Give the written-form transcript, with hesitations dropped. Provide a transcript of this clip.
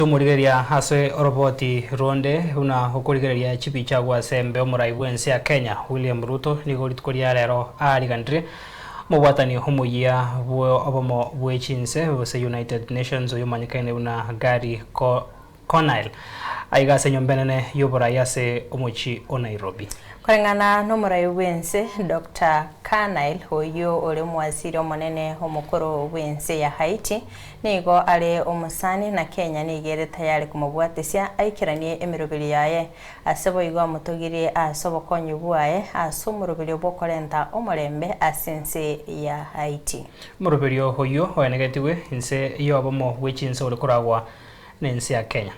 Tomorigereria ase oroboti ronde buna okorigereria chibicha agwo ase embe omorai bw'ense ya Kenya William Ruto nigo rituko ria rero aariganirie omobwatani omoyia bwe obomo bwe chinse gose United Nations oyio omanyekaine buna Gary Conille aiga ase enyomba enene y'oborai ase omochie o Nairobi. Koreng'ana nomorai bw'ense Doctor Carnile oyio ore omowaziri omonene omokoro bw'ense ya Haiti Nigo are omosani, na Kenya nigo ere tayari komobwatisia aikeranie emeroberio yaye. Ase boigo amotogirie ase obokonyi bwaye ase omoroberio bw'okorenta omorembe ase ense ya Haiti. Omoroberio oyio oenegetigwe inse y'obomo bwe chinse ore koragwa nense ya Kenya.